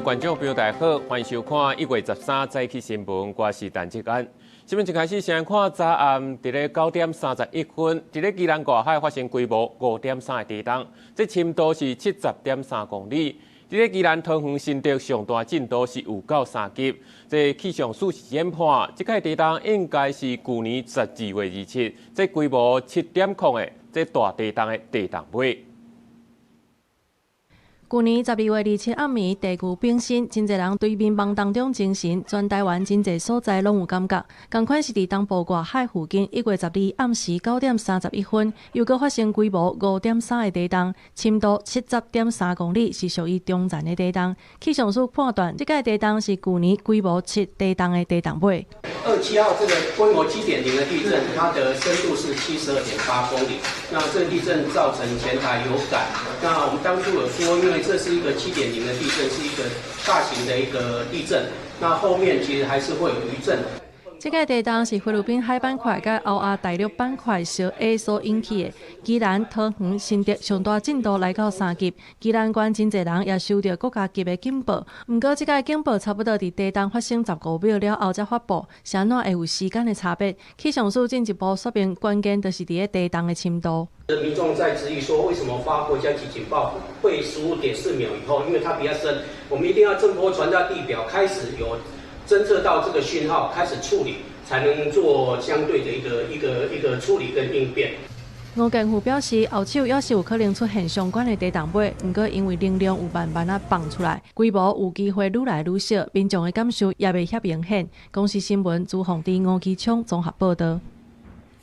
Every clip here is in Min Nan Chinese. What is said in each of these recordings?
觀眾朋友，大家好，歡迎收看1月13早起新聞，我是陳志安。新聞一開始先看昨暗，佇咧9點31分，佇咧宜蘭外海發生規模5.3的地動，這深度是70.3公里。佇咧宜蘭桃園新竹上大震度是有夠3級。這氣象署是研判，這擺地動應該是舊年12月27，這規模7.0的這大地動的地動尾。舊年12月27暗暝，地球變心，真濟人對眠夢當中精神，全台灣真濟所在攏有感覺。仝款是佇東部外海附近，1月12暗時9點31分，又閣發生規模5.3的地動，深度70.3公里，是屬於中層的地動。氣象署判斷，這擺地動是舊年規模7地動的地動尾。 27號這個規模7.0的地震，它的深度是72.8公里。那這個地震造成全台有感。那我們當初有說，因為這是一個7.0的地震，是一個大型的一個地震。那後面其實還是會有餘震。這擺地動是菲律賓海板塊佮歐亞大陸板塊相壓所引起的。宜蘭、桃園、新竹上大震度來到3級，宜蘭縣真濟人也收到國家級的警報。毋過，這擺警報差不多佇地動發生15秒了後才發布，是按怎會有時間的差別？氣象署進一步說明，關鍵就是佇咧地動的深度。民眾在質疑說，為什麼發國家級警報會15.4秒以後？因為它比較深，我們一定要震波傳到地表，開始有偵測到這個訊號，開始處理，才能做相對的一個處理跟應變。吳建富表示，後手猶是有可能出現相關的地動尾，毋過因為能量有慢慢仔放出來，規模有機會愈來愈小，民眾的感受也袂遐明顯。公視新聞朱鳳弟、吳其昌綜合報導。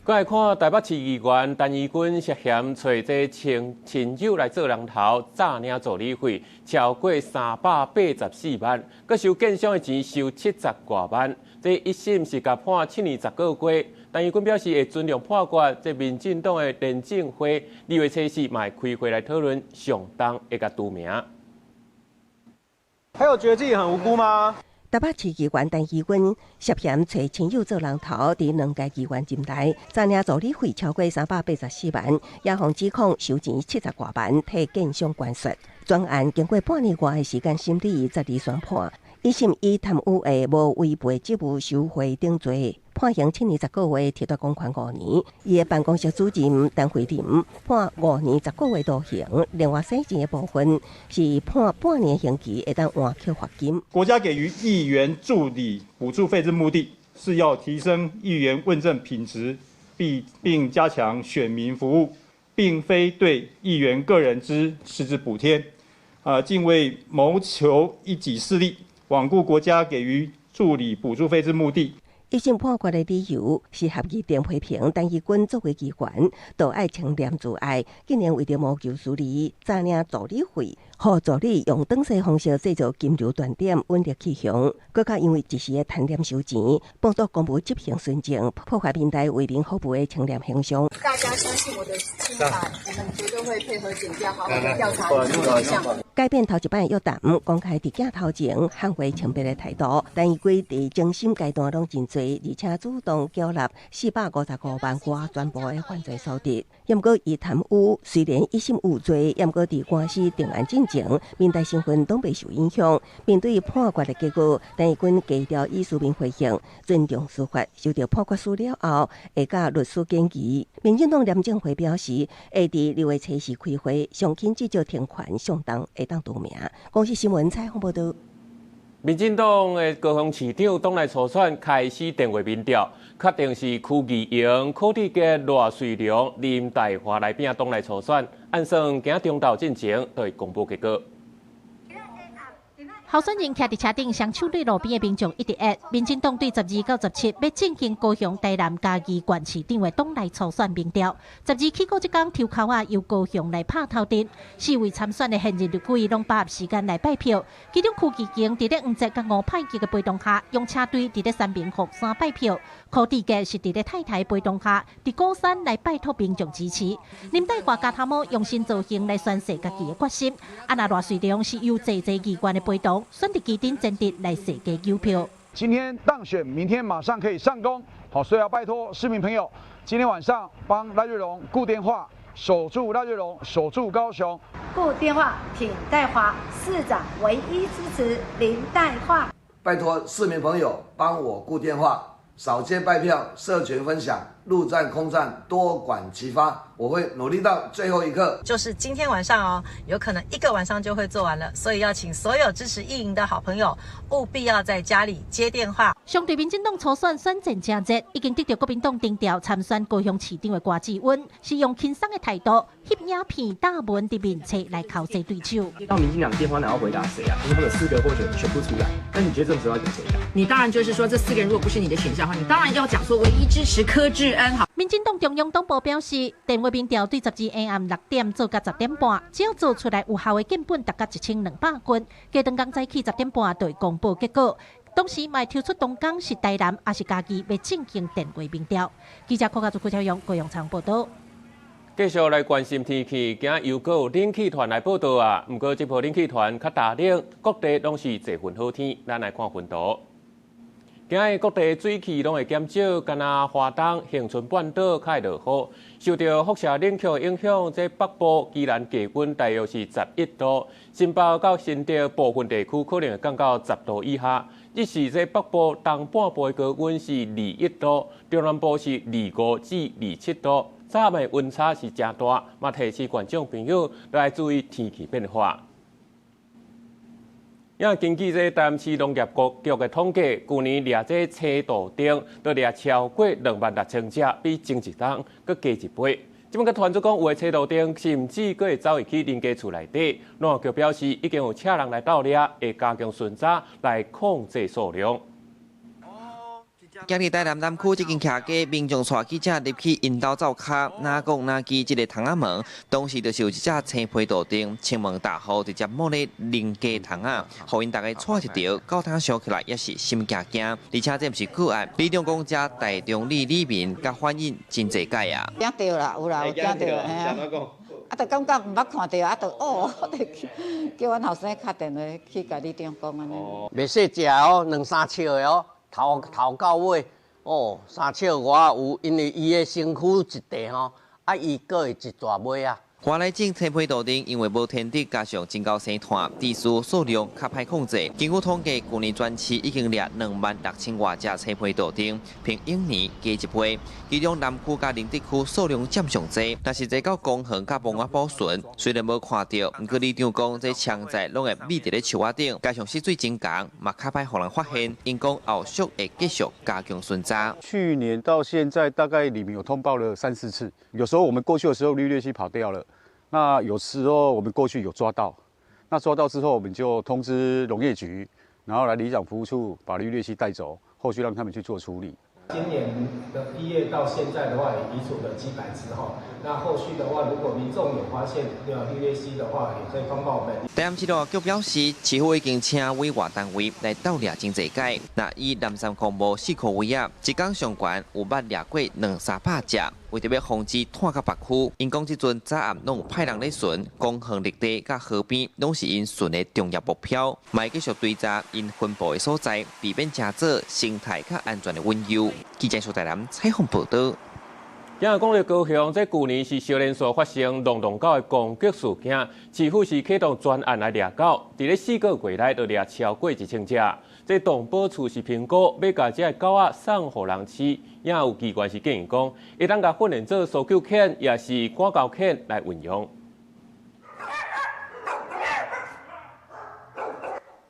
閣來看台北市議員陳怡君涉嫌揣這親親友來做人頭，詐領助理費超過384萬，閣收建商的錢收70外萬。這一審是共判7年10個月。陳怡君表示會尊重判決，這民進黨的廉政會2月初4嘛會開會來討論，上當會共除名。還有覺得自己很無辜嗎？台北市議員陳怡君涉嫌揣親友做人頭，佇兩屆議員任內，詐領助理費超過384萬，也予指控收錢70外萬，替建商關說。全案經過半年外的時間審理，12宣判，一審以貪污的無違背職務受賄等罪，判刑7年10個月，褫奪公權5年。伊的辦公室主任陳慧琳判5年10個月徒刑，另外洗錢的部分是判半年刑期，會當換扣罰金。國家給予議員助理補助費之目的，是要提升議員問政品質，並加強選民服務，並非對議員個人之實質補貼。啊，竟為謀求一己私利，罔顧國家給予助理補助費之目的。一審判決的理由是合議庭批評陳怡君作為議員，都愛清廉自愛，竟然為著謀求私利，詐領助理費，予助理用轉洗方式製造金流斷點，穩定去向。閣較因為一時的貪念收錢，剝奪公務執行純正，破壞民代為民服務的清廉形象。大家相信我的清白，我們絕對會配合檢調，好好的調查真相。改變頭一擺約談，公開佇鏡頭前捍衛清白的態度，陳怡君佇偵審階段攏認罪，而且主動繳納455萬外全部的犯罪所得。毋過伊貪污雖然一審有罪，毋過佇官司定案進前，民代身份攏袂受影響。面對判決的結果，陳怡君低調以書面回應，尊重司法。收到判決書了後，會佮律師建議。民進黨廉政會表示，會佇2月初4開會，上輕至少停權上重會當除名。公視新聞採訪報導。民進黨的高雄市長黨內初選開始電話民調，確定是柯議員、柯志杰、賴瑞隆、林岱樺來拼黨內初選，按算今中晝進前就會公布結果。候選人徛佇車頂，雙手對路邊的民眾一直按。民進黨對12到17欲進行高雄、台南、嘉義縣市長的黨內初選民調。十二起鼓這工抽籤仔由高雄來拍頭陣，四位參選的現任立委攏把握時間來拜票。其中柯志堅佇咧黃捷佮吳佩吉的陪同下，用車隊佇咧三民福山拜票。柯志杰是佇咧太太陪同下，佇鼓山來拜託民眾支持。林岱樺佮頭毛用新造型來宣示家己的決心。啊，若賴瑞隆是由濟濟議員的陪同，選佇旗津前鎮來踅街求票。今天當選，明天馬上可以上工，好，所以要拜託市民朋友，今天晚上幫賴瑞隆顧電話。守住賴瑞隆，守住高雄。顧電話，挺岱華市長，唯一支持林岱樺。拜託市民朋友幫我顧電話，掃街拜票，社群分享，陸戰空戰多管齊發，我會努力到最後一刻。就是今天晚上哦，有可能一個晚上就會做完了，所以要請所有支持一營的好朋友，務必要在家裡接電話。相對民進黨初選選戰誠熱，已經得著國民黨定調參選高雄市長的郭志溫，是用輕鬆的態度翕影片大文佇面冊來剾洗對手。接到民進黨電話，你要回答誰啊？因為他們有四個候選人選不出來，那你覺得這個時候要講誰啊？你當然就是說，這四個人如果不是你的選項的話，你當然要講說唯一支持柯志恩。好，民進黨中央黨部表示，電話民調對12下暗6點做到10點半，只要做出來有效的建本達到1200份，加當工早起10點半就會公布結果。同時，嘛會抽出東港是台南，抑是嘉義，欲進行電話民調。記者柯家祖、郭超勇、高永昌報導。繼續來關心天氣，今日又閣有冷氣團來報道啊。毋過這波冷氣團較大冷，各地攏是濟雲好天。咱來看雲圖。今日各地水汽攏會減少，敢若花東、恆春半島較會落雨。受著輻射冷卻影響，這北部宜蘭低溫大約是11度，新北到新竹部分地區可能會降到10度以下。日時這北部東半部的高溫是21度，中南部是25至27度。早暗的溫差是誠大，嘛提醒觀眾朋友來注意天氣變化。也根據這台南市農業局的統計，舊年掠這青杜鵑，都掠超過26000隻，比前一冬閣加一倍。這擺閣傳出講，有的青杜鵑甚至閣會走入去人家厝內底。農業局表示，已經有請人來鬥掠，會加強巡查來控制數量。今日台南南區這間徛家，民眾帶記者入去𪜶兜灶跤，哪講哪記這个窗仔門，當時就是有一隻青皮杜鵑，青毛大雨直接摸咧鄰家窗仔，予𪜶逐家掣一著，到通想起來也是心驚驚。而且這毋是個案，里長講遮大中里里民佮反映真濟擺啊。驚著啦，有啦，有驚著，嘿啊。啊，就感覺毋捌看著，啊，就哦，叫阮後生敲電話去共里長講按呢。袂細隻哦，兩三尺的哦。頭頭到尾，哦，三尺外有，因為伊的身軀一塊吼，啊，伊閣會一逝尾啊。外來種青皮杜鵑因為無天敵，加上真𠢕生炭，致使數量較歹控制。根據統計，舊年全市已經掠26000外隻青皮杜鵑，比往年加一倍。其中南區佮寧德區數量佔上濟，但是這到公園佮墓仔保存，雖然無看著，毋過里長講，這槍仔攏會覕佇咧樹仔頂，加上濕水真澗，嘛較歹予人發現。𪜶講後續會繼續加強巡查。去年到現在，大概里民有通報了3、4次，有時候我們過去的時候，綠鬣蜥跑掉了。那有時候我們過去有抓到，那抓到之後我們就通知農業局，然後來里長服務處把綠鬣蜥帶走，後續讓他們去做處理。今年的1月到現在的話，也移除了幾百隻哈。那後續的話，如果民眾有發現綠鬣蜥的話，也可以通報我們。台南市農業局表示，市府已經請委外單位來鬥掠真濟擺。那以南山公墓四箍圍仔，一工上懸有捌掠過兩三百隻。為著欲防止湠到別區，𪜶講這陣早暗攏有派人咧巡，公園綠地佮河邊攏是𪜶巡的重要目標，嘛會繼續追查𪜶分布的所在，避免成做生態較安全的隱憂。記者蘇台南採訪報導。今日講著高雄，這舊年是小連續發生浪浪狗的攻擊事件，市府是啟動專案來掠狗，佇咧4個月內就掠超過1000隻。這動保處是評估欲共這个狗仔送予人飼，也有機關是建議講，會當共訓練做搜救犬，也是趕狗犬來運用。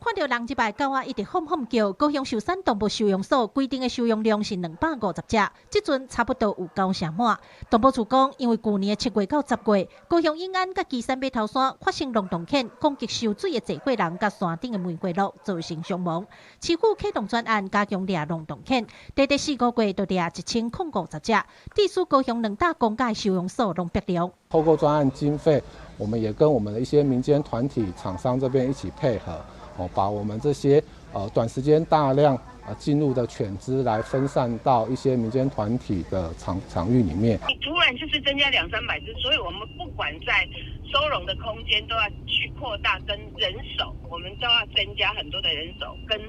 看著人入來狗仔一直放放叫，高雄壽山動物收容所規定的收容量是250隻，這陣差不多有9成滿。動保處講，因為舊年的7月到10月，高雄永安佮旗山碼頭山發生浪浪犬攻擊受水的濟歲人佮山頂的玫瑰露，造成傷亡。市府啟動專案，加強掠浪浪犬，短短4個月就掠1050隻，致使高雄2大公家收容所攏逼量。透過專案經費，我們也跟我們的一些民間團體、廠商這邊一起配合。把我們這些短時間大量進入的犬隻來分散到一些民間團體的場域裡面。突然就是增加200-300隻，所以我們不管在收容的空間都要去擴大，跟人手，我們都要增加很多的人手，跟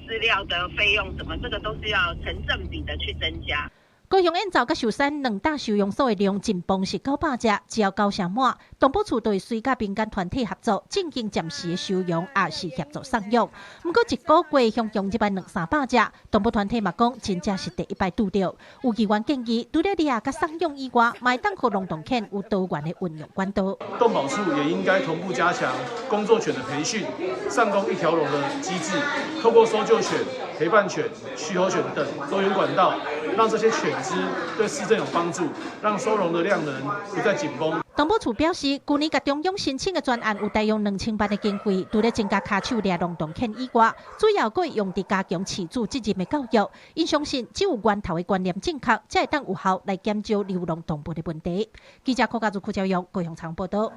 資料的費用什麼，這個都是要成正比的去增加。高雄燕巢佮壽山兩大收容所的量緊繃是900隻，只要9成滿，動保處就會隨佮民間團體合作，進行暫時的收容，抑是協助送養。毋過一個月向用入來兩三百隻，動保團體嘛講，真正是第一擺拄著。有議員建議，除了掠佮送養以外，嘛會當予浪蕩犬有多元的運用管道。動保處也應該同步加強工作犬的培訓，上工一條龍的機制，透過搜救犬、陪伴犬、驅猴犬等多元管道，讓這些犬隻對市政有幫助，讓收容的量能不再緊繃。動保處表示，舊年共中央申請的專案有大約2000萬的經費，除了增加跤手掠浪蕩犬以外，主要閣會用佇加強飼主責任的教育。𪜶相信，只有源頭的觀念正確，才會當有效來減少流浪動物的問題。記者柯家祖、柯昭勇高雄場報道。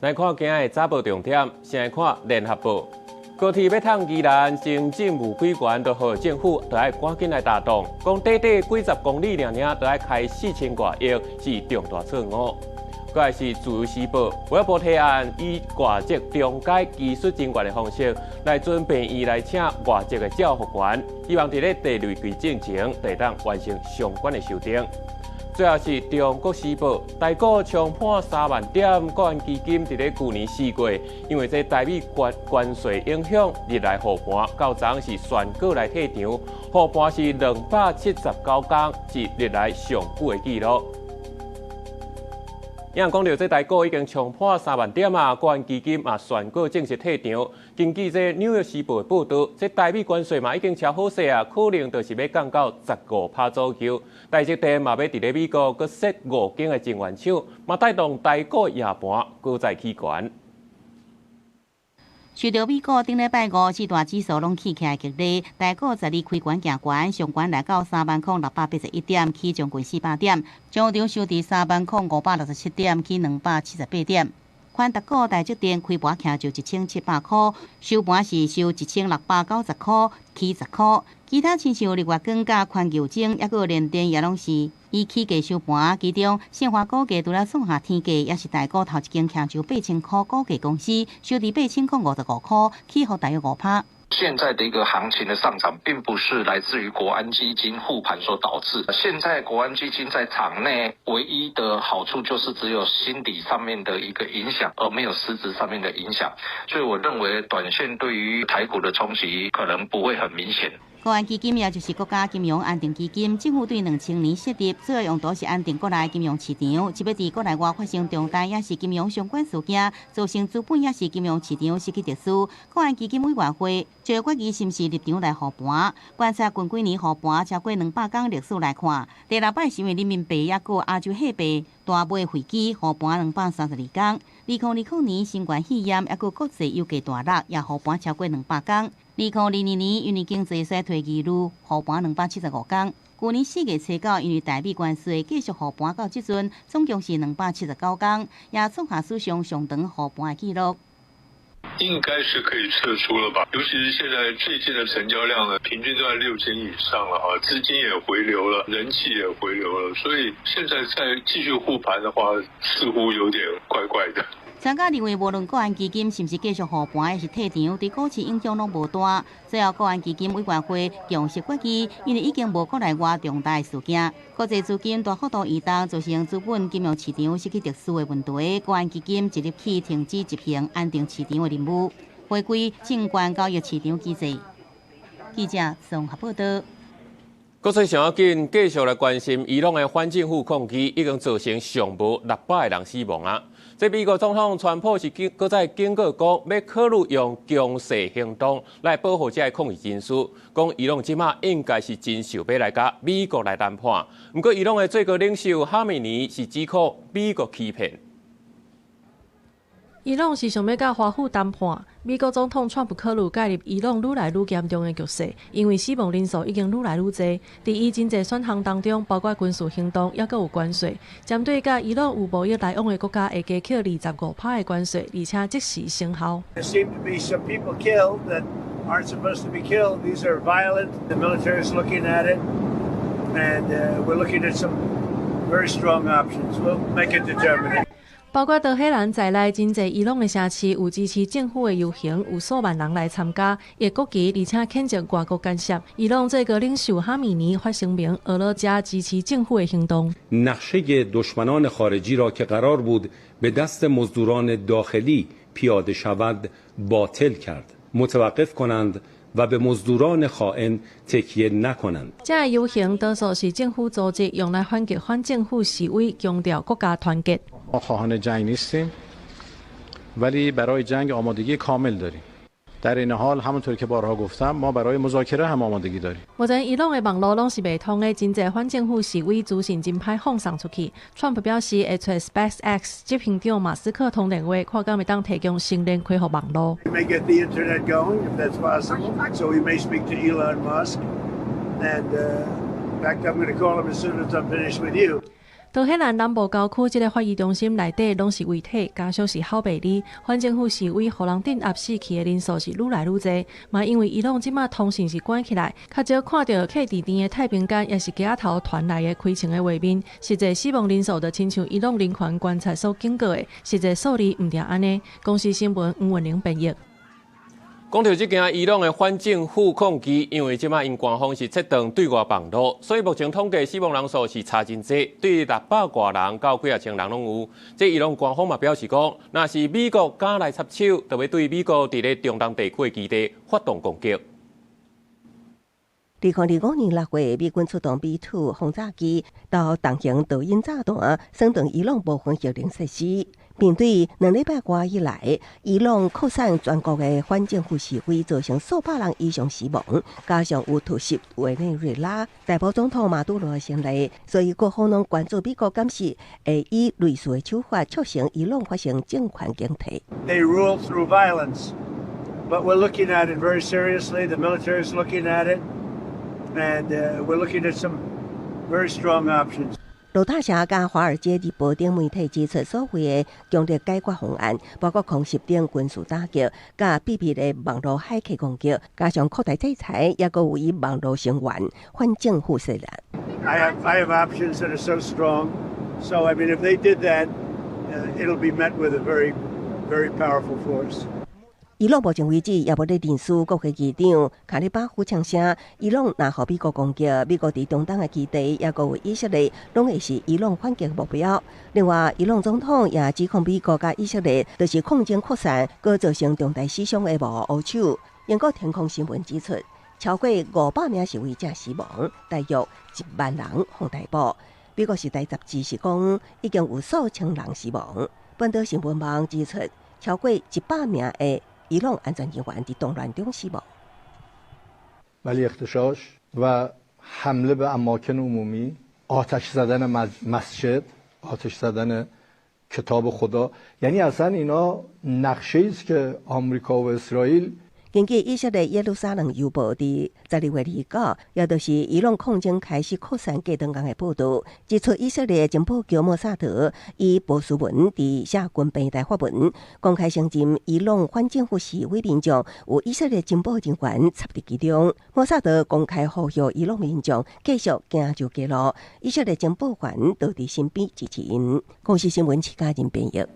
來看今仔的早報重點，先來看聯合報。高鐵欲通宜蘭，前政務委員就呼政府著愛趕緊來動動，講短短幾十公里爾爾，著愛開4000外億，是重大錯誤。閣來是自由時報，衛福部提案以外籍中階技術人員的方式來準備醫來請外籍的照護員，希望佇咧第二季進前，會當完成相關的修訂。最後是中國時報，台股衝破3萬點，國安基金佇咧舊年4月，因為這台美關稅影響，日來護盤，到昨是宣告來退場，護盤是279工，是歷來上久的紀錄。有人講著這台股已經衝破三萬點啊，國安基金嘛宣告正式退場。根據這紐約時報的報導，這台美關稅嘛已經超好勢啊，可能就是欲降到15趴左右。台積電嘛欲佇咧美國閣設五間的晶圓廠，嘛帶動台股夜盤閣再起懸。受著美股頂禮拜五四大指數攏起起來激勵，台股十二開懸行懸，上懸來到30,681點，起將近400點，終場收佇30,567點，起278點。寬達股台積電開盤徛就1700箍，收盤是收1690箍，起10箍。其他親像日月光佮環球晶，抑閣聯電也攏是以起價收盤。其中，信華股價除了創下天價，也是台股頭一間徛就8000箍股價公司，收佇8055箍，起幅大約5趴。現在的一個行情的上漲，並不是來自於國安基金護盤所導致。現在國安基金在場內唯一的好處，就是只有心理上面的一個影響，而沒有實質上面的影響。所以我認為，短線對於台股的衝擊可能不會很明顯。國安基金也就是國家金融安定基金，政府對2000年設立，主要用途是安定國內金融市場。這欲佇國內外發生重大抑是金融相關事件，造成資本抑是金融市場失去秩序，國安基金委員會就會決議是毋是入場來護盤。觀察近幾年護盤超過200工歷史來看，第六擺是因為人民幣抑閣亞洲貨幣大買危機護盤232工。2020年新冠肺炎抑閣國際油價大落，也護盤超過200工。2022年因為經濟衰退疑慮，護盤275工。舊年4月初9，因為台美關稅繼續護盤到這陣，總共是279工，也創下史上上長護盤的紀錄。應該是可以撤出了吧？尤其是現在最近的成交量呢，平均都在6000億以上了啊，資金也回流了，人氣也回流了，所以現在再繼續護盤的話，似乎有點怪怪的。專家認為，無論國安基金是毋是繼續護盤，抑是退場，對股市影響攏無大。最後，國安基金委員會共識決議，因為已經無國內外重大事件，國際資金大幅度移動，造成資本金融市場失去秩序的問題。國安基金即日起停止執行安定市場的任務，回歸證券交易市場機制。記者綜合報道。國際上要緊，繼續來關心伊朗的反政府抗議已經造成上無600個人死亡啊！這美國總統川普是警，閣再警告講，欲考慮用強勢行動來保護這个抗議人士，講伊朗這馬應該是真想欲來佮美國來談判。毋過伊朗的最高領袖哈米尼是指控美國欺騙。伊朗是想欲佮華府談判，美國總統川普考慮介入伊朗愈來愈嚴重的局勢，因為死亡人數已經愈來愈濟。佇伊真濟選項當中，包括軍事行動，抑閣有關稅，針對佮伊朗有貿易來往的國家會加課25趴的關稅，而且即時生效。 There seem to be some people killed that aren't supposed to be killed. These are violent. The military is looking at it, and we're looking at some very strong options. We'll make a determination. 包括德黑蘭在內，真濟伊朗的城市有支持政府的遊行，有數萬人來參加。伊國旗，而且譴責外國干涉。伊朗最高領袖哈米尼發聲明，呵咾遮支持政府的行動。 نقشه دشمنان خارجی را که قرار بود به دست مزدوران داخلی پیاده شود باطل کرد متوقف کنند و به مزدوران خائن تکیه نکنند。這个遊行多數是政府組織用來反擊反政府示威，強調國家團結。 ما خواهان جنگ نیستیم ولی برای جنگ آمادگی کامل داریم. در عین حال همونطور که بارها گفتم ما برای مذاکره هم آمادگی داریم. 目前伊朗的網路攏是袂通的，真濟反政府示威資訊真歹放送出去。川普表示會揣 SpaceX 執行長馬斯克通電話，看敢會當提供星鏈恢復網路。 We may get the internet going if that's possible. So we may speak to Elon Musk. And in fact, I'm going to call him as soon as I'm finished with you. 德黑蘭南部郊區這个法醫中心內底攏是遺體，家屬是吼白字。反政府示威，予人鎮壓死去的人數是愈來愈濟。嘛，因為伊朗這馬通訊是關起來，較少看著客佇甜的太平間，抑是街仔頭傳來的開槍的畫面。實際死亡人數就親像伊朗人權觀察所警告的，實際數字毋定按呢。公視新聞吳文玲編譯。講著這件伊朗的反政府抗議，因為這馬𪜶官方是切斷對外網路，所以目前統計死亡人數是差真濟，對600外人到幾仔千人攏有。這伊朗官方嘛表示講，若是美國敢來插手，就欲對美國佇咧中東地區的基地發動攻擊。 2025年6月，美軍出動 B-2 轟炸機到重型導引炸彈，損斷伊朗部分核能設施。面對2禮拜外以來，伊朗擴散全國的反政府示威，造成數百人以上死亡，加上有突襲委內瑞拉，逮捕總統馬杜羅的先例，所以各方攏關注美國敢是會以類似的手法促成伊朗發生政權更替。 They rule through violence, but we're looking at it very seriously. The military is looking at it, and we're looking at some very strong options. 路透社佮華爾街日報等媒體指出，所謂的強力解決方案，包括空襲等軍事打擊，佮秘密的網路駭客攻擊，加上擴大制裁，抑閣有以網路聲援反政府勢力。 I have options that are so strong. So I mean, if they did that, it'll be met with a very, very powerful force. 伊朗目前為止也無咧認輸國會議長卡利巴夫嗆聲，伊朗若予美國攻擊，美國佇中東的基地，抑閣有以色列，攏會是伊朗反擊目標。另外，伊朗總統也指控美國佮以色列，就是抗爭擴散，閣造成重大死傷的幕後烏手。英國天空新聞指出，超過500名示威者死亡，大約1萬人予逮捕。美國時代雜誌是講，已經有數千人死亡。本島新聞網指出，超過100名的伊朗安全人員佇動亂中死亡。 ولی اغتشاش و حمله به اماکن عمومی، آتش زدن مسجد، آتش زدن کتاب خدا، یعنی اصلا اینا نقشه است که آمریکا و اسرائیل 根據以色列耶路撒冷郵報佇12月29，也就是伊朗抗爭開始擴散過兩工的報導，指出以色列情報局莫薩德以波斯文佇社群平台發文，公開承認伊朗反政府示威民眾有以色列情報人員插佇其中。莫薩德公開呼籲伊朗民眾繼續行上街路，以色列情報員都佇身邊支持𪜶。公視新聞徐嘉仁編譯。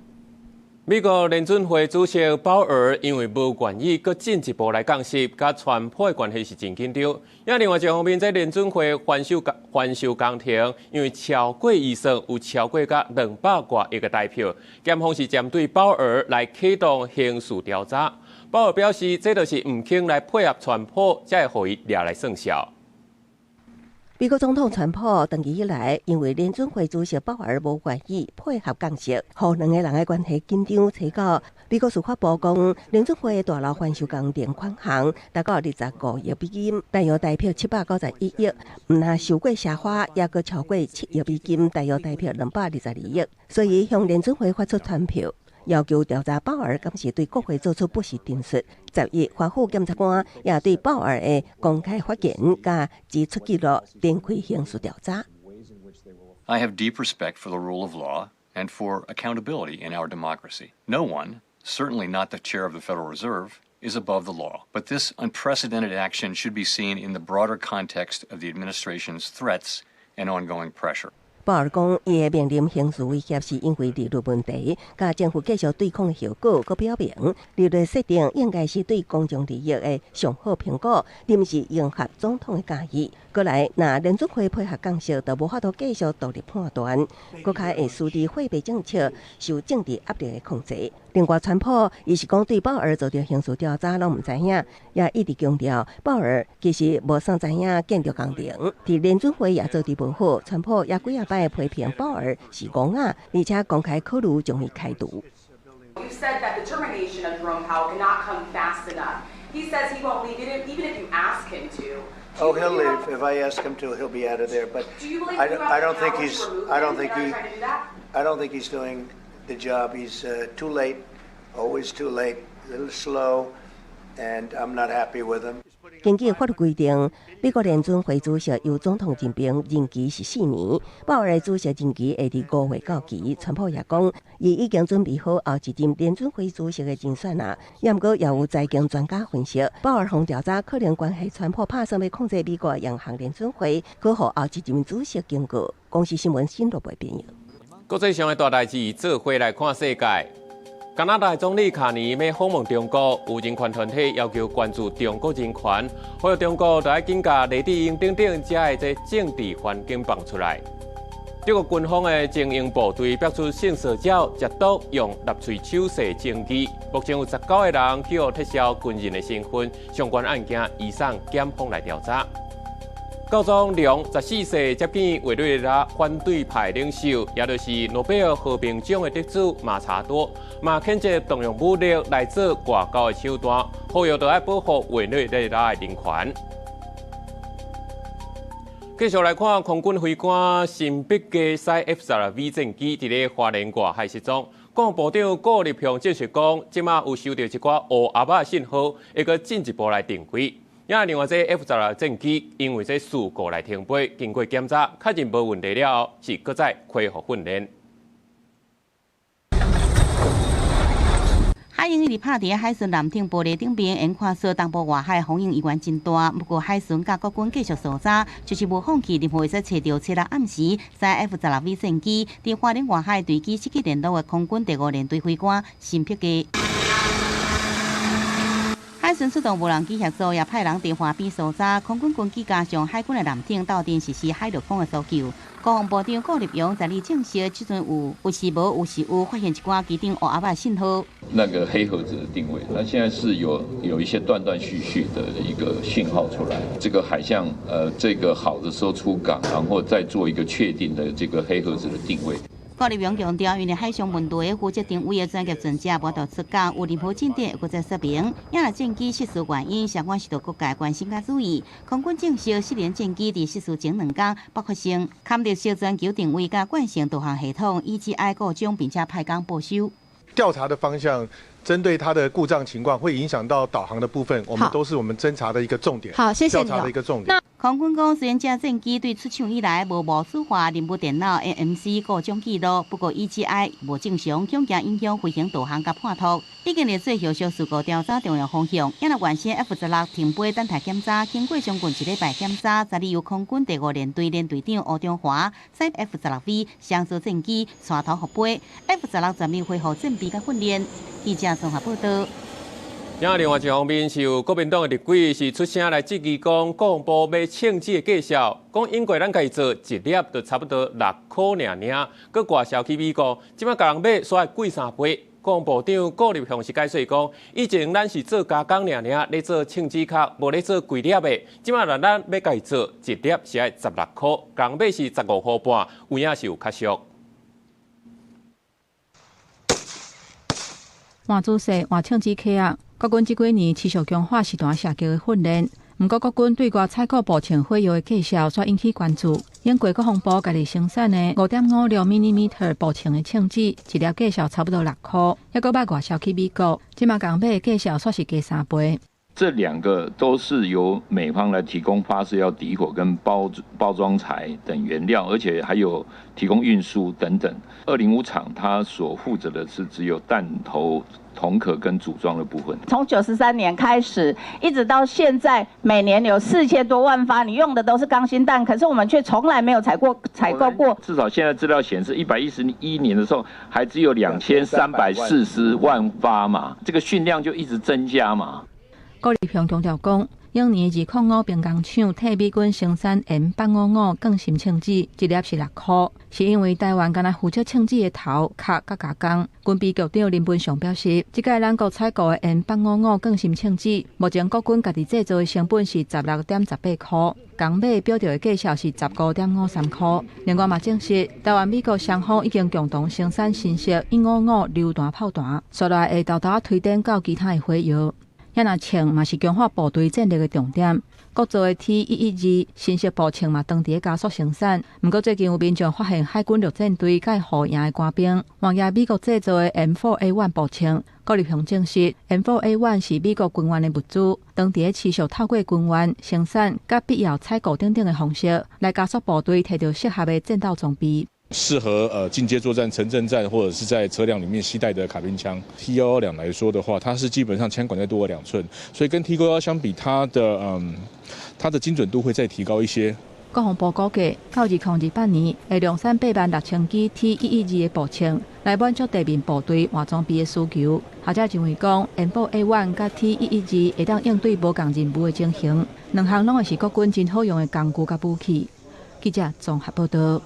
美國聯準會主席鮑爾因為無願意閣進一步來降息，佮川普的關係是真緊張。也另外一方面，這聯準會翻修工程，因為超過預算有超過甲200外億的台票，檢方是針對鮑爾來啟動刑事調查。鮑爾表示，這就是毋肯來配合川普，才會予伊掠來算數。美國總統川普長期以來，因為聯準會主席鮑爾無願意配合降息，予兩个人的關係緊張。提到美國司法部講，聯準會大樓翻修工程款項達到25億美金，大約台票791億，毋但收過奢華，抑閣超過7億美金，大約台票222億，所以向聯準會發出傳票，要求調查鮑爾敢是對國會做出不實陳述。10日，華府檢察官也對鮑爾的公開發言佮支出記錄展開刑事調查。 I have deep respect for the rule of law and for accountability in our democracy. No one, certainly not the chair of the Federal Reserve, is above the law. But this unprecedented action should be seen in the broader context of the administration's threats and ongoing pressure. 鮑爾講，伊會面臨刑事威脅，是因為利率問題，佮政府繼續對抗的後果。閣表明，利率設定應該是對公眾利益的上好評估，而毋是迎合總統的佮意。過來，若聯準會配合降息，就無法度繼續獨立判斷，閣較會使得貨幣政策受政治壓力的控制。另外，川普伊是講對鮑爾遭著刑事調查攏毋知影，也一直強調鮑爾其實無啥知影建築工程，佇聯準會也做得無好。川普也幾仔擺批評鮑爾是戇仔，而且公開考慮將伊開除。 You said that the termination of Jerome Powell cannot come fast enough. He says he won't leave even if you ask him to. Oh, he'll leave. If I ask him to, he'll be out of there. But I don't think he's. I don't think he. I don't think he's doing the job. He's too late, always too late, a little slow, and I'm not happy with him. 根據法律規定，美國聯準會主席由總統任命，任期是4年。鮑爾的主席任期會佇5月到期。川普也講，伊已經準備好後一任聯準會主席的人選啦。也毋過，也有財經專家分析，鮑爾予調查可能關係川普拍算欲控制美國央行聯準會，閣予後一任主席警告。公視新聞新羅編譯。國際上的大代誌，做伙來看世界。加拿大總理卡尼欲訪問中國，有人權團體要求關注中國人權，呼籲中國著愛緊共黎智英等等遮的這政治環境放出來。德國軍方的精英部隊爆出性騷擾、食毒、用納粹手勢證據，目前有19個人予撤銷軍人的身份，相關案件移送檢方來調查。教宗良14世接見委內瑞拉反對派領袖，也就是諾貝爾和平獎的得主馬查多，嘛譴責動用武力來做外交的手段，呼籲著愛保護委內瑞拉的人權。繼續來看空軍飛官辛畢加駛 F-16V 戰機佇咧花蓮外海失蹤。國防部長顧立雄證實講，這馬有收著一寡烏鴨仔信號，會閣進一步來定位。也另外，這 F-16戰機因為這事故來停飛，經過檢查確認無問題了後，是閣再恢復訓練。海鷹一直拍佇海巡艦艇玻璃頂邊，眼看說東部外海風湧依然真大。不過海巡佮國軍繼續搜查，就是無放棄任何會使揣著七日暗時，駛 F-16V 戰機佇花蓮外海墜機失去聯絡的空軍第五聯隊飛官辛畢加。海巡出動無人機協助，也派人佇岸邊搜查。空軍軍機加上海軍的艦艇鬥陣實施海陸空的搜救。國防部長顧立雄在日證實，這陣有有是無有是有發現一寡機頂烏鴨仔信號。那個黑盒子的定位，那現在是有一些斷斷續續的一個信號出來。這個海象，這個好的時候出港，然後再做一個確定的這個黑盒子的定位。顧立雄強調，因為海上問題，負責定位的專業船隻無度出港，有任何進展，會閣再說明。也若戰機失事原因，相關受到各界關心佮注意。空軍證實，失聯戰機佇失事前2工，爆發生坎特色全球定位佮慣性導航系統 EGI 故障，並且派工報修。調查的方向，針對它的故障情況，會影響到導航的部分，我們都是我們偵查的一個重點。好，謝謝調查的一個重點。空軍講，雖然這戰機對出廠以來無模組化任務電腦 AMC 故障記錄，不過 EGI 無正常，恐驚影響飛行導航佮判讀。已經列做後續事故調查重要方向。也若原先 F-16停飛等待檢查，經過將近一禮拜檢查，昨日由空軍第五聯隊聯隊長吳中華駛 F-16V 雙座戰機帶頭復飛，F-16全面恢復戰備佮訓練。記者綜合報道。另外一方面是有國民黨的立委是出聲來質疑講，國防部買槍支的價數，講英國咱家己做一粒就差不多6塊爾爾，閣外銷去美國，這馬共人買煞愛貴3倍。國防部長顧立雄是解釋講，以前咱是做加工爾爾，咧做槍支殼，無咧做規粒的，這馬若咱欲家己做一粒是愛16塊，共人買是15塊半，有影是有較俗。換姿勢，換槍支殼仔。國軍這幾年持續強化實彈射擊的訓練，毋過國軍對外採購步槍火藥的價數煞引起關注。英國國防部家己生產的5.56 mm 步槍的槍支，一粒價數差不多6塊，抑閣欲外銷去美國，這馬共買的價數煞是加3倍。這兩個都是由美方來提供發射藥底火跟包裝材等原料，而且還有提供運輸等等。205廠它所負責的是只有彈頭、銅殼跟組裝的部分。從93年開始，一直到現在，每年有4000多萬發，你用的都是鋼心彈，可是我們卻從來沒有採購過。至少現在資料顯示，111年的時候還只有2340萬發嘛，這個訓量就一直增加嘛。郭立雄強調講，永年205兵工廠替美軍生產 M855鋼芯槍支，一粒是6箍，是因為台灣干焦負責槍支的頭殼佮加工。軍備局長林文祥表示，這擺咱國採購的 M855鋼芯槍支，目前國軍家己製造的成本是16.18箍，共買標著的價數是15.53箍。另外嘛證實，台灣美國雙方已經共同生產新式155榴彈炮彈，紲來會沓沓推展到其他的火藥。遐若槍嘛是強化部隊戰力的重點。國造的 T112新式步槍嘛，當佇咧加速生產。毋過最近有民眾發現海軍陸戰隊佮護營的官兵，換舉美國製造的 M4A1 步槍。郭立雄證實，M4A1 是美國軍援的物資，當佇咧持續透過軍援生產、佮必要採購等等的方式，來加速部隊提著適合的戰鬥裝備。適合進階作戰、城鎮戰或者是在車輛裡面攜帶的卡賓槍。T112來說的話，它是基本上槍管再多了2寸，所以跟 T91相比，它的精準度會再提高一些。國防部估計，到2028年會量產86,000支 T112的步槍，來滿足地面部隊換裝備的需求。學者認為講，M4A1佮 T112會當應對無仝任務的情形，兩項攏會是國軍真好用的工具佮武器。記者綜合報道。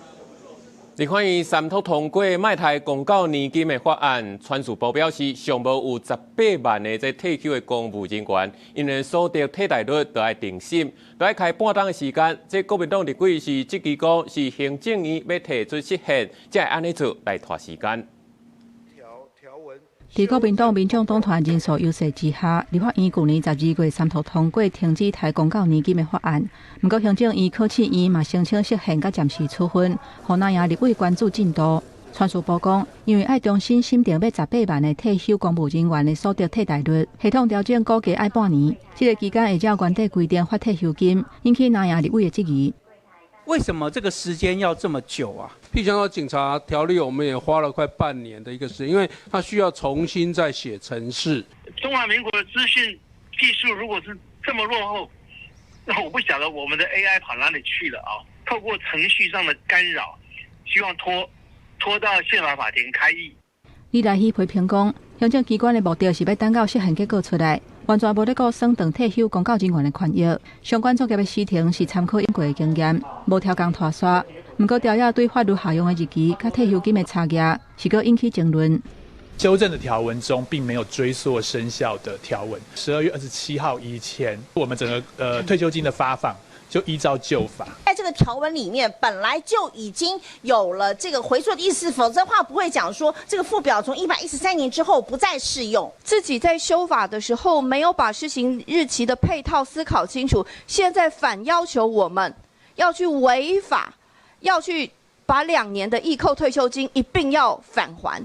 立法院三讀通過賣刣公教年金的法案，傳事部表示，上無有18萬的這退休的公務人員，𪜶的所得替代率著愛定審，著愛開半冬的時間。這國民黨立委是質疑講，是行政院欲提出釋憲，才會按呢做來拖時間。佇國民黨、民眾黨團人數優勢之下，立法院舊年12月三讀通過停止刣公教年金的法案。毋過行政院考試院嘛聲稱釋憲佮暫時處分，予藍營立委關注進度。傳事部講，因為愛重新審定欲18萬的退休公務人員的所得替代率，系統調整估計愛半年。這個期間會照原底規定發退休金，引起藍營立委的質疑。為什麼這個時間要這麼久啊？譬如說警察條例，我們也花了快半年的一個時間，因為它需要重新再寫程式。中華民國的資訊技術如果是這麼落後，那我不曉得我們的 AI 跑哪裡去了啊！透過程序上的干擾，希望拖到憲法法庭開議。李來希批評講，行政機關的目的是欲等到釋憲結果出來，完全無咧顧損長退休公教人員的權益。相關作業的時程是參考英國的經驗，無刁工拖沙。毋過條約對法律效用的日期佮退休金的差額，是閣引起爭論。修正的條文中並沒有追溯生效的條文。12月27號以前，我們整個退休金的發放就依照舊法。在這個條文裡面本來就已經有了這個回溯的意思，否則的話不會講說這個附表從113年之後不再適用。自己在修法的時候沒有把施行日期的配套思考清楚，現在反要求我們要去違法，要去把2年的易扣退休金一併要返還。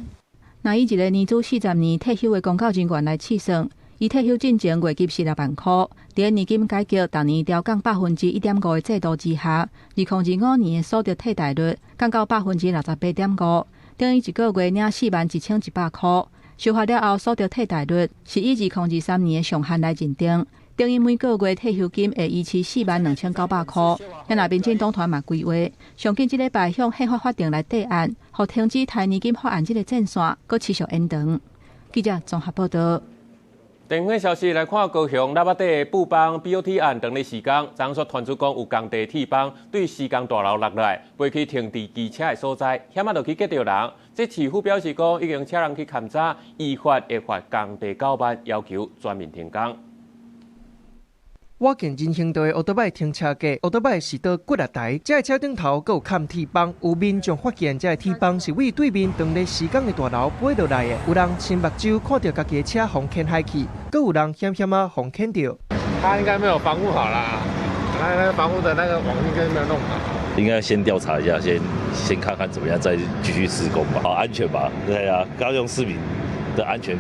那以一個年資40年退休的公教人員來試算，伊退休進前月入是6萬箍，佇年金改革逐年調降1.5%的制度之下，2025年的所得替代率降到68.5%，等於一個月領41,100箍。修法了後，所得替代率是以2023年的上限來認定，等於每個月退休金會維持42,900箍。若民進黨團嘛規劃，上緊這禮拜向憲法法庭來提案，予停止刣年金法案這個戰線，閣持續延長。記者綜合報道。電話消息來看，高雄喇叭底的布幫 BOT 案，當咧施工，昨昏傳出講有工地鐵枋對施工大樓落來，飛去停佇機車的所在，險仔落去擊著人。這市府表示講，已經請人去勘查，依法會罰工地9萬，要求全面停工。倚近人行道的歐多擺停車格，歐多擺是倒幾若台，這个車頂頭閣有崁鐵枋，有民眾發現這个鐵枋是對對面當咧施工的大樓飛落來的，有人親目睭看著家己的車予牽海去，閣有人險險仔予牽著。他應該沒有防護好啦，他那個防護的那個網應該沒有弄好。應該先調查一下，先看看怎麼樣，再繼續施工吧，好安全吧？對啊，高雄市民的安全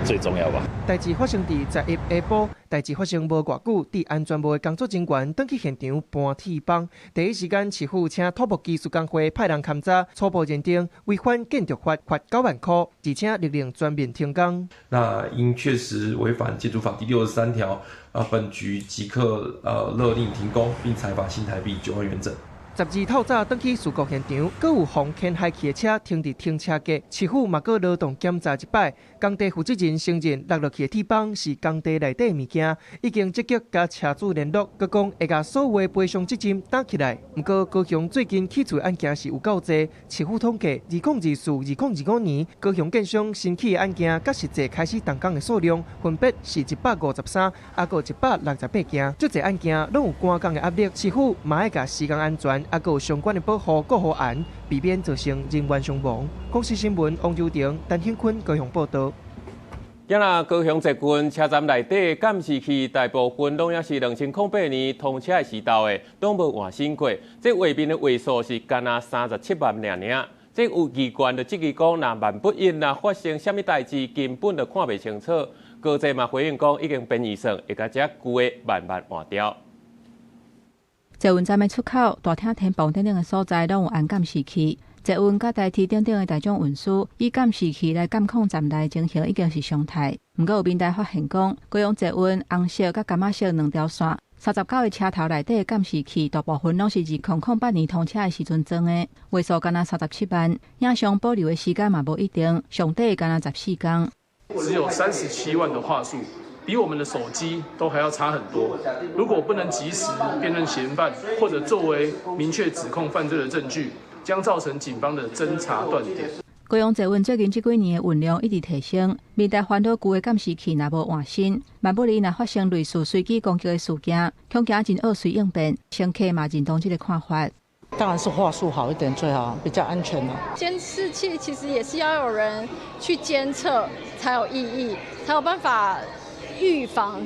最重要吧。代誌發生佇11下晡，代誌發生無偌久，佇安全部的工作人員轉去現場搬鐵枋，第一時間市府請土木技術工會派人勘查，初步認定違反建築法，罰9萬箍，而且勒令全面停工。那因確實違反建築法第63條，啊，本局即刻勒令停工，並裁罰新台幣9萬元整。12透早轉去事故現場，閣有予牽害去的車停佇停車格，市府嘛閣勞動檢查一擺。工地負責人承認落落去的鐵枋是工地內底物件，已經積極佮車主聯絡，閣講會共所有的賠償責任擔起來。毋過高雄最近起厝案件是有夠濟，市府統計，2024、2025年高雄建商新起的案件，佮實際開始動工的數量分別是153，抑閣168件。遮濟案件攏有趕工的壓力，市府嘛愛共施工安全。抑閣有相關的保護顧好安，避免造成人員傷亡。公視新聞王柔婷、陳興坤高雄報導。今仔高雄捷運車站內底監視器大部分攏抑是2008年通車的時代的，攏無換新過。這畫面的畫素是干焦37萬爾爾。這有議員就質疑講，若萬不一若發生啥物代誌，根本就看袂清楚。高捷嘛回應講，已經編預算，會共這舊的慢慢換掉。捷運站的出口、大廳天棚等等的所在，攏有安監視器。捷運佮台鐵等等的大眾運輸，以監視器來監控站內情形，已經是常態。毋過有民代發現講，高雄捷運紅色佮柑仔色兩條線，39個車頭內底的監視器，大部分攏是2008年通車的時陣裝的，畫素干焦37萬，影像保留的時間嘛無一定，上短干焦14工。只有三十七萬的畫素。比我們的手機都還要差很多。如果不能及時辨認嫌犯，或者作為明確指控犯罪的證據，將造成警方的偵查斷點。高雄捷運最近這幾年的運量一直提升，面對煩惱舊的監視器若無換新，萬不利若發生類似隨機攻擊的事件，恐驚真惡隨應變，乘客嘛認同這個看法。當然是畫素好一點最好，比較安全啦。監視器其實也是要有人去監測，才有意義，才有辦法預防。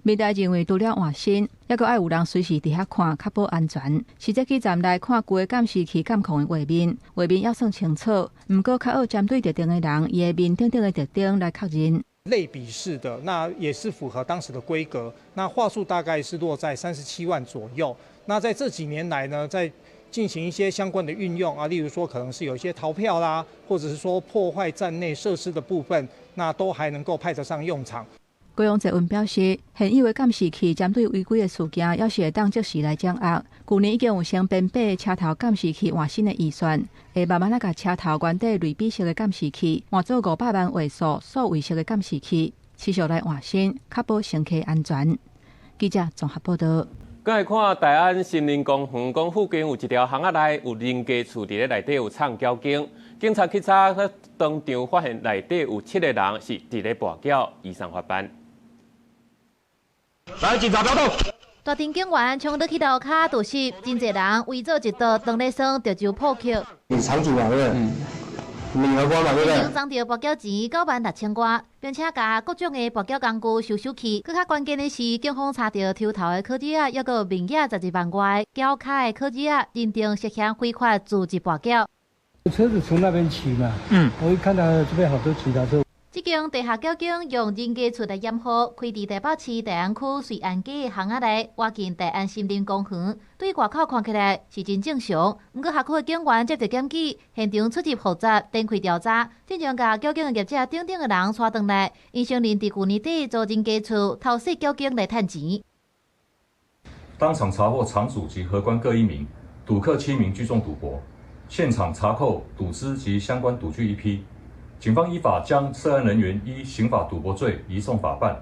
民代認為除了換新，抑閣愛有人隨時佇遐看，確保安全。實際去站內看舊的監視器監控的畫面，畫面猶算清楚。毋過較愛針對特定的人，伊的面等等的特徵來確認。類比式的，那也是符合當時的規格。那畫素大概是落在三十七萬左右。那在這幾年來呢，在進行一些相關的運用啊，例如說可能是有一些逃票啦，或者是說破壞站內設施的部分，那都還能夠派得上用場。高雄捷運表示，現有的監視器針對違規的事件，猶是會當即時來掌握。舊年已經有先編八个車頭監視器換新的預算，會慢慢仔共車頭原底類比式的監視器換做500萬畫素數位式的監視器，持續來換新，確保乘客安全。記者綜合報導。過來看大安森林公園，講附近有一條巷仔內有人家厝，佇咧內底有藏繳警，警察去查，當場發現內底有七個人是佇咧跋筊，移送法辦。來，警察不要動！大廳警員衝入去樓跤，就是真濟人圍做一道，當咧耍著州撲克。你場主嘛，對不對？嗯。你荷官嘛，對不對？摕著跋筊錢96,000外，並且共各種的跋筊工具收收去。閣較關鍵的是，警方查著抽頭的拷子仔，抑閣有面額12萬外繳跤的拷子仔，認定涉嫌非法組織跋筊。車子從那邊騎嘛，我一看到這邊好多其他車。這間地下繳警用人家厝來掩護，開佇台北市大安區瑞安街的巷仔內，倚近大安森林公園。對外口看起來是真正常，毋過轄區的警員接到檢舉，現場出入負責展開調查，進前共繳警的業者等等的人帶轉來，𪜶承認佇舊年底租人家厝偷竊繳警來趁錢。當場查獲場主及荷官各一名，賭客7名聚眾賭博，現場查扣賭資及相關賭具一批。警方依法將涉案人員依刑法賭博罪移送法辦，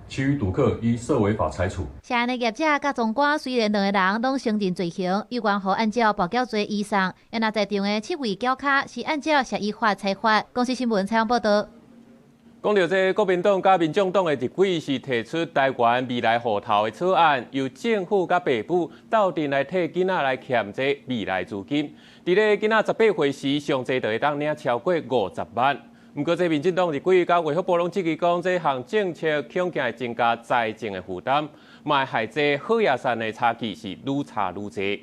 其餘賭客依涉違法裁處。涉案的業者佮總管雖然兩个人攏承認罪行，有關予按照跋筊罪移送，抑若在場的七位繳跤是按照涉依法裁罰。公視新聞採訪報導。講到這國民黨佮民眾黨的立委是提出台灣未來戶頭的草案，由政府佮爸母鬥陣來替囡仔來欠這未來資金。佇咧囡仔18歲時，上濟就會當領超過50萬。毋過，這民進黨立委佮衛福部攏質疑講，這項政策恐驚會增加財政的負擔，嘛會害這好與善的差距是愈差愈濟。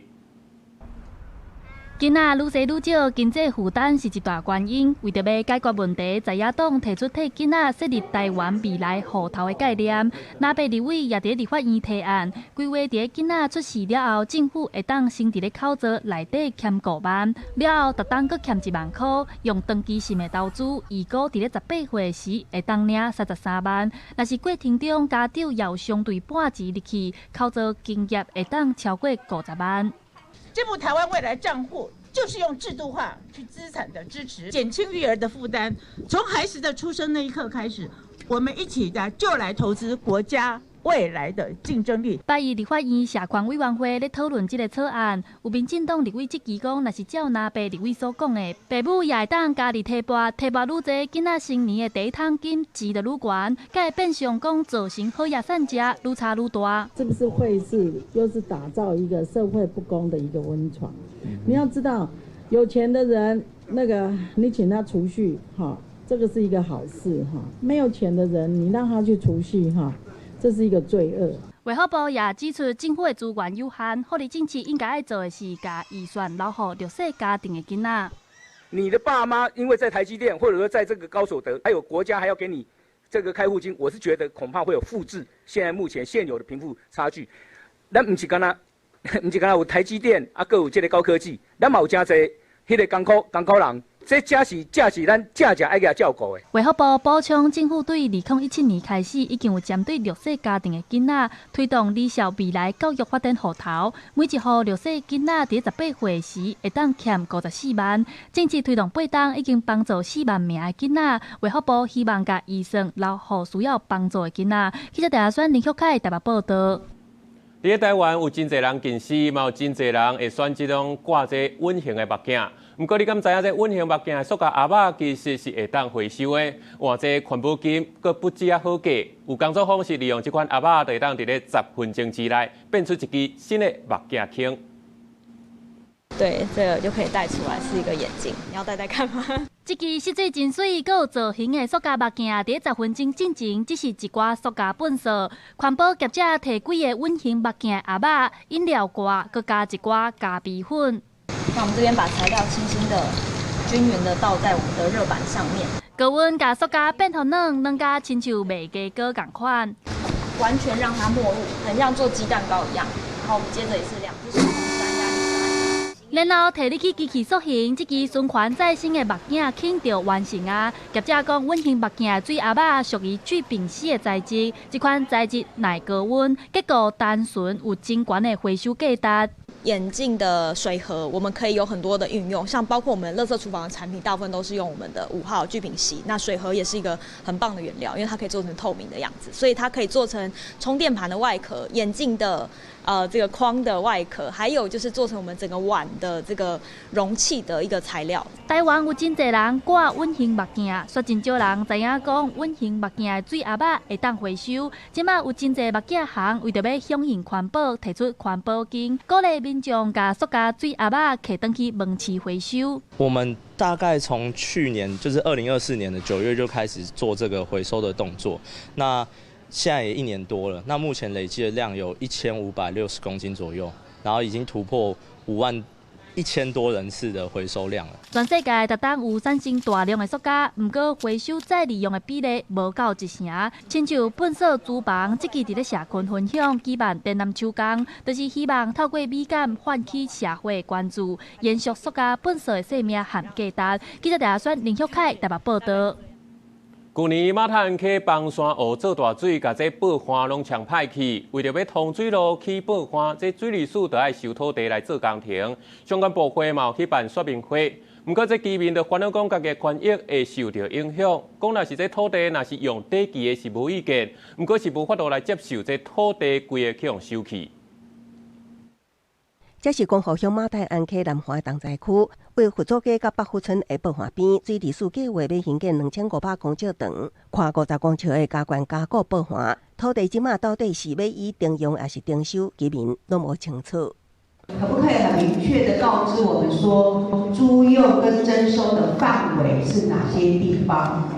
囡仔愈生愈少，經濟負擔是一大原因。為著欲解決問題，在野黨提出替囡仔設立台灣未來戶頭的概念。藍白立委也佇立法院提案，規劃佇囡仔出世了後，政府會當先佇咧口座內底欠5萬，了後逐冬閣欠1萬箍，用長期性的投資，預估佇咧18歲時會當領33萬。若是過程中家長也有相對半錢入去，口座金額會當超過50萬。這部台灣未來帳戶就是用制度化去資產的支持，減輕育兒的負擔。從孩子的出生那一刻開始，我們一起的就來投資國家未來的競爭力。拜一立法院社權委員會咧討論這个草案，有民進黨立委質疑講，若是照藍白立委所講的，爸母也會當加入提撥，提撥愈濟，囡仔成年的第一桶金錢就愈懸，才會變相講造成好野散食愈差愈大。是不是會是又是打造一個社會不公的一個溫床？你要知道，有錢的人，那個你請他儲蓄，哈，這個是一個好事，哈；沒有錢的人，你讓他去儲蓄，哈。這是一個罪惡。衛福部也指出，政府的資源有限，福利政策應該愛做的是共預算留予弱勢家庭的囡仔。你的爸媽因為在台積電，或者說在這個高所得，還有國家還要給你這個開戶金，我是覺得恐怕會有複製現在目前現有的貧富差距。咱毋是干焦，毋是干焦有台積電啊，閣有這个高科技，咱嘛有誠濟彼个艱苦艱苦人。這才是才是咱正正愛共照顧的。衛福部補充，政府對2017年開始，已經有針對弱勢家庭的囡仔推動兒少未來教育發展戶頭，每一戶弱勢囡仔佇18歲時會當欠54萬。政策推動8冬，已經幫助4萬名的囡仔。衛福部希望共預算留予需要幫助的囡仔。記者鄭選林旭凱台北報導。佇咧台灣有真濟人近視，嘛有真濟人會選這種掛這隱形的目鏡。毋過你敢知影這隱形目鏡的塑膠盒仔其實是會當回收的，換這環保金閣不止遐好價。有工作坊是利用這款盒仔，就會當佇咧10分鐘之內變出一支新的目鏡框。對，這個就可以戴出來，是一個眼鏡。你要戴戴看嗎？這支設計真媠、閣有造型的塑膠目鏡，佇10分鐘進前只是一寡塑膠糞埽。環保業者提幾个隱形目鏡盒仔、飲料蓋，閣加一寡咖啡粉。那我們這邊把材料輕輕的、均勻的倒在我們的熱板上面。高溫共塑膠變予軟，軟甲親像麥雞糕仝款。完全讓它沒入，很像做雞蛋糕一樣。然後我們接著也是兩隻手。然後提入去機器塑形，這支循環再生的目鏡框就完成啊！業者講，隱形目鏡的水盒仔屬於聚丙烯的材質，這款材質耐高溫，結構單純，有真懸的回收價值。眼鏡的水盒，我們可以有很多的運用，像包括我們垃圾廚房的產品，大部分都是用我們的5號聚丙烯。那水盒也是一個很棒的原料，因為它可以做成透明的樣子，所以它可以做成充電盤的外殼、眼鏡的這個框的外殼，還有就是做成我們整個碗的這個容器的一個材料。台灣有真濟人掛隱形目鏡，煞真少人知影講隱形目鏡的水盒仔會當回收。這馬有真濟目鏡行為著欲響應環保，提出環保金，鼓勵民眾共塑膠水盒仔提轉去門市回收。我們大概從去年，就是2024年的9月就開始做這個回收的動作。那現在也一年多了，那目前累計的量有1560公斤左右，然後已經突破5萬1000多人次的回收量了。全世界逐冬有產生大量的塑膠，毋過回收再利用的比例無夠一成。親像糞埽廚房，這支佇咧社群分享舉辦展覽手工，就是希望透過美感喚起社會關注，延續塑膠糞埽的生命和價值。記者鄭選林旭凱台北報導。舊年馬坦溪崩山湖做大水，共這報岸攏沖歹去。為著欲通水路起報岸，這水利署就愛收土地來做工程。相關部會嘛有去辦說明會。毋過這居民就煩惱講，家己權益會受著影響。講若是這土地若是用短期的是無意見，毋過是無法度來接受這土地規个去予收去。這是光復鄉馬太鞍溪南橫重災區，位佛祖街佮北富村的報岸邊，水利署計劃欲興建2500公尺長、寬50公尺的加懸加固報岸。土地這馬到底是欲以徵用抑是徵收，居民攏無清楚。可不可以很明確的告知我們說，租用跟徵收的範圍是哪些地方？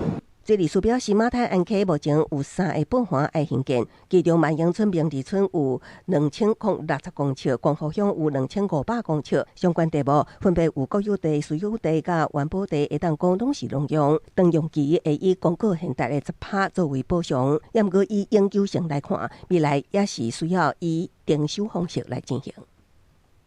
水利署表示，馬太鞍溪目前有三个泵房愛興建，其中萬榮村、明治村有2060公尺，光復鄉有2500公尺。相關地目分別有國有地、私有地佮環保地，會當講攏是農用。當用期會以公告現代的10%作為補償，也毋過以永久性來看，未來也是需要以徵收方式來進行。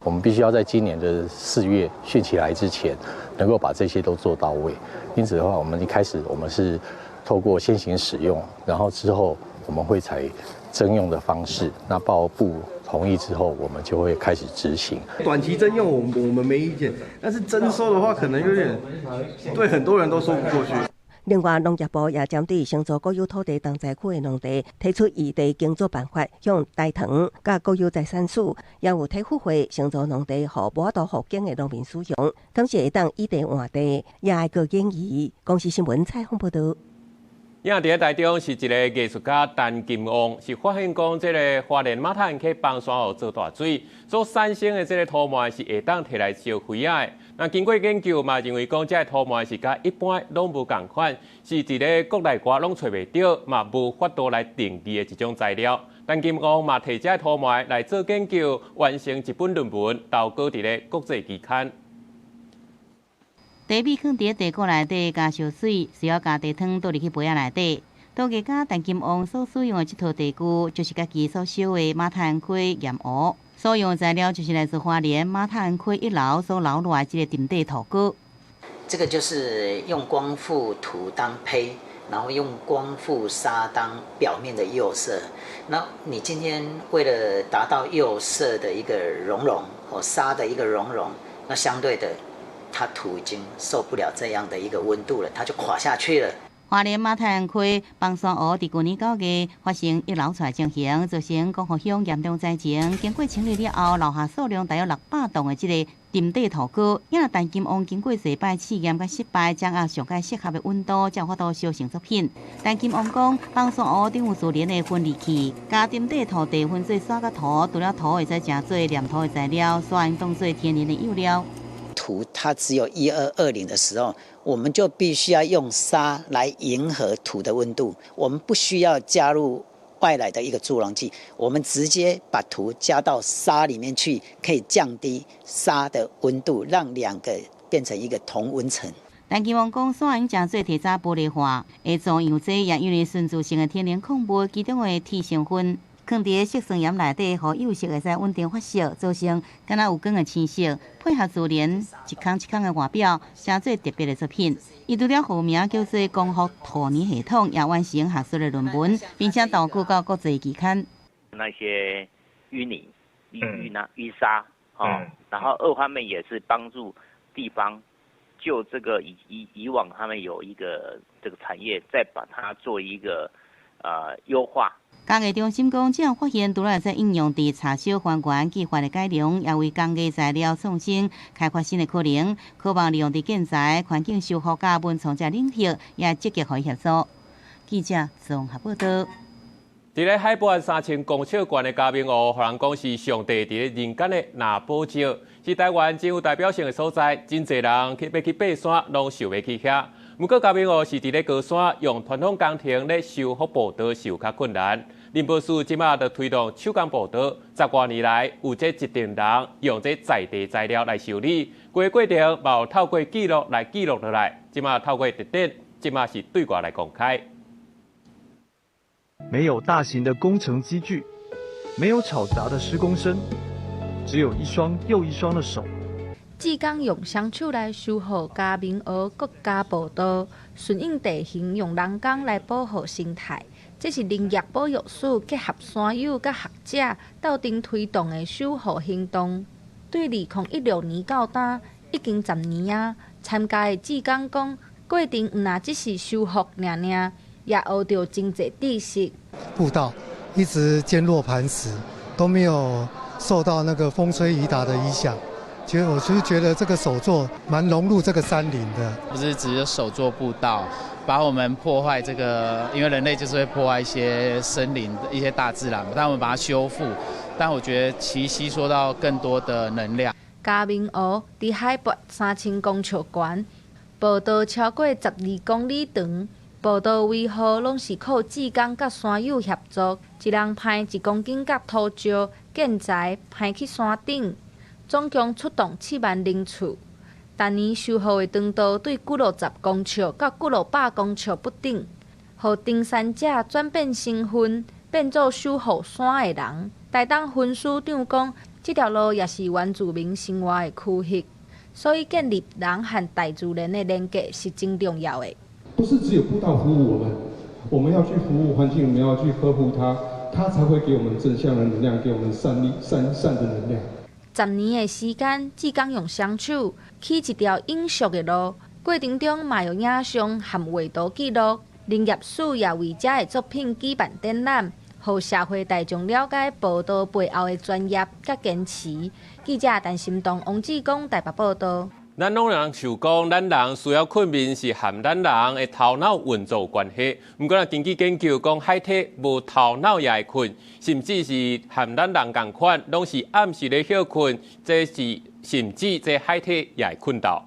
我們必須要在今年的4月汛期來之前，能夠把這些都做到位。因此的話，我們一開始我們是透過先行使用，然後之後我們會採徵用的方式。那報部同意之後，我們就會開始執行。短期徵用，我們沒意見，但是徵收的話，可能有點對很多人都說不過去。另外，農業部也針對承租國有土地重災區的農地，提出異地耕作辦法，向大同佮國有財產署，也有體復會承租農地，予無法度復耕的農民使用，敢是會當以地換地，也會閣建議。公視新聞採訪報導。影佇台中是一个藝術家陳金旺，是發現講這个花蓮馬太鞍溪崩山湖做大水所產生的這个塗膜是會當提來燒火仔的。那經過研究嘛，認為講這个塗膜是佮一般攏無仝款，是佇咧國內外攏揣袂著，嘛無法度來定義的一種材料。陳金旺嘛提這个塗膜來做研究，完成一本論文，投稿佇咧國際期刊。茶米囥佇地鍋內底加燒水，需要加茶湯倒入去杯仔內底。陶藝家陳金旺所使用的這套茶具，就是家己所燒的馬太鞍溪鹽湖。所用的材料就是來自花蓮馬太鞍溪一樓所留落來這个沉底塗膏。這個就是用光復土當胚，然後用光復砂當表面的釉色。那你今天為了達到釉色的一個熔融，或砂的一個熔融，那相對的，它土已經受不了這樣的一個溫度了，它就垮下去了。花蓮馬太鞍溪崩山湖佇舊年9月發生溢流出來情形，造成光復鄉嚴重災情。經過清理了後，留下數量大約600噸的這个沉底塗膏。因陳金旺經過濟擺試驗佮失敗，掌握上蓋適合的溫度，才有法度燒成作品。陳金旺講，崩山湖頂有自然的分離器，共沉底土地分做沙佮塗，除了塗會使成做黏土的材料，沙會當做天然的釉料。土它只有1220的時候，我們就必須要用沙來迎合土的溫度，我們不需要加入外來的一個助溶劑，我們直接把土加到沙裡面去，可以降低沙的溫度，讓兩個變成一個同溫層。陳金旺講，沙用誠做提早玻璃化，會做釉劑也因為純自性的天然礦物其中的鐵成分，囥佇矽酸鹽內底，予釉色會使穩定發色，造成敢若有光的青色，配合自然一孔一孔的外表，成做特別的作品。伊除了號名叫做光復土泥系統，也完成學術的論文，並且投稿到國際期刊。那些淤泥、淤泥、淤沙，哦，然後二方面也是幫助地方就這個以往他們有一個這個產業，再把它做一個優化。工藝中心講，這項發現除了會使應用佇柴燒還原技法的改良，也為工藝材料創新開發新的可能，渴望利用佇建材、環境修復佮文創這領域，也積極予以協助。記者綜合報導。佇咧海拔3000公尺懸的嘉明湖，予人講是上帝佇咧人間的藍寶石，是台灣真有代表性的所在，真濟人去欲去爬山，攏想欲去遐。毋過嘉明湖是佇咧高山，用傳統工程咧修復步道是有較困難。林保署這馬就推動手工步道，十外年來有這一陣人用這在地材料來修理，規個過程嘛有透過記錄來記錄落來。這馬透過特展，這馬是對外來公開。沒有大型的工程機具，沒有吵雜的施工聲，只有一雙又一雙的手。志工用雙手來修復嘉明湖國家步道，順應地形用人工來保護生態。這是林業保育署結合山友佮學者鬥陣推動的修復行動。對2016年到今已經10年啊！參加的志工講，過程毋若只是修復爾爾，也學著真濟知識。步道一直堅若磐石，都沒有受到那個風吹雨打的影響。其實我是覺得這個手作蠻融入這個山林的。不是只有手作步道，把我們破壞這個，因為人類就是會破壞一些森林、一些大自然，但我們把它修復，但我覺得其吸收到更多的能量。嘉明湖佇海拔3000公尺懸，步道超過12公里長，步道維護攏是靠志工佮山友協助，一人攀1公斤角土石建材攀去山頂，總共出動7萬人次。逐年修復的長度對幾落十公尺到幾落百公尺不等，予登山者轉變身份，變做守護山的人。台東分署長講，這條路也是原住民生活的區域，所以建立人和大自然的連結是真重要的。不是只有步道服務我們，我們要去服務環境，我們要去呵護它，它才會給我們正向的能量，給我們善力、善善的能量。10年的時間，志工用雙手起一條永續的路，過程中嘛用影像和畫圖記錄。林業署也為這个作品舉辦展覽，予社會大眾了解步道背後的專業佮堅持。記者陳心東、王志剛台北報道。咱攏人想講，咱人需要睏眠是和咱人的頭腦運作有關係。毋過，根據研究講，海體無頭腦也會睏，甚至是和咱人仝款，攏是暗時咧歇睏，這是甚至這海體也會睏著。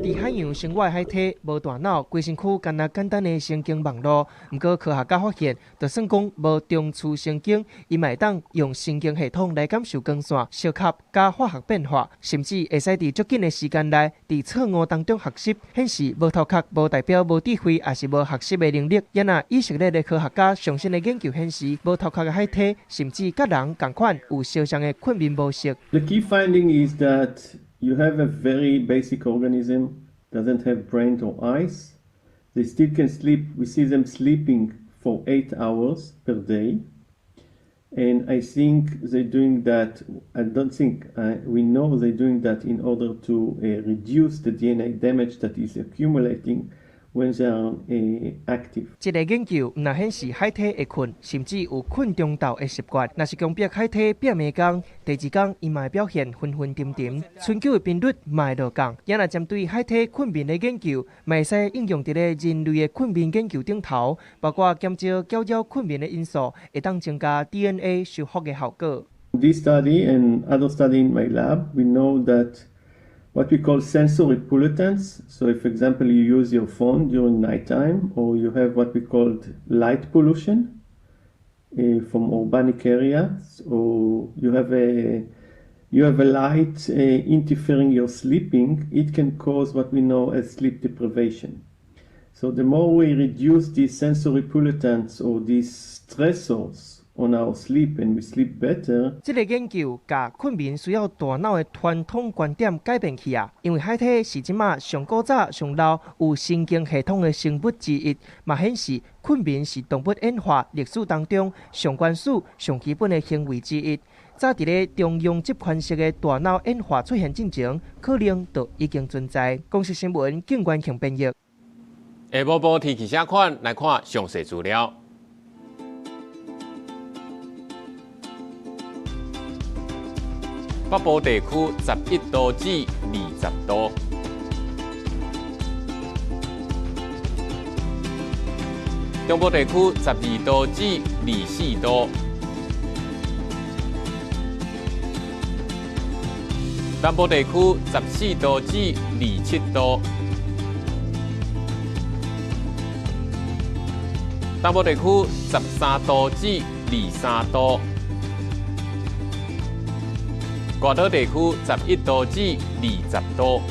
佇海洋生活的海體無大腦，規身軀敢若簡單的神經網路。毋過科學家發現，就算講無中樞神經，伊嘛會當用神經系統來感受光線、相合佮化學變化，甚至會使佇足緊的時間內，佇錯誤當中學習，顯示無頭殼無代表無智慧，抑是無學習的能力。也若以色列的科學家上新的研究顯示，無頭殼的海體甚至佮人仝款有相像的睏眠模式。 The key finding is that you have a very basic organism, doesn't have brain or eyes. They still can sleep. We see them sleeping for 8 hours per day. And I think they're doing that, I don't think, we know they're doing that in order to reduce the DNA damage that is accumulating when they are active. 這个研究毋但顯示海體會睏，甚至有睏中晝的習慣。若是強迫海體變暝工，第二工伊嘛會表現昏昏沉沉，逡鬮的頻率嘛會落降。也若針對海體睏眠的研究，嘛會使應用佇咧人類的睏眠研究頂頭，包括減少攪擾睏眠的因素，會當增加 DNA 修復的效果。 This study and other study in my lab, we know that what we call sensory pollutants. So if, for example, you use your phone during nighttime, or you have what we call light pollution from urbanic areas, or you have a light interfering your sleeping, it can cause what we know as sleep deprivation. So the more we reduce these sensory pollutants or these stressors on our sleep and we sleep better. 這个研究共睏眠需要大腦的傳統觀點改變去啊，因為海體是這馬上古早、上老有神經系統的生物之一，嘛顯示睏眠是動物演化歷史當中上原始、上基本的行為之一。早佇咧中央集權式的大腦演化出現進前，可能就已經存在。公視新聞，景元慶編譯。下晡晡天氣啥款？來看詳細資料。北部地區11度至20度，中部地區12度至24度，南部地區14度至27度，東部地區13度至23度。外島地區11度至20度。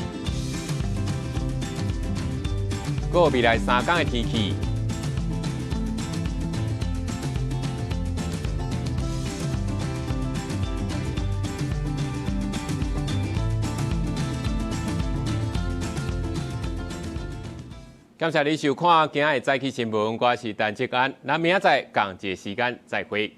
閣未來3工的天氣。感謝你收看今仔日的早起新聞，我是陳志安，咱明仔載仝一个時間再會。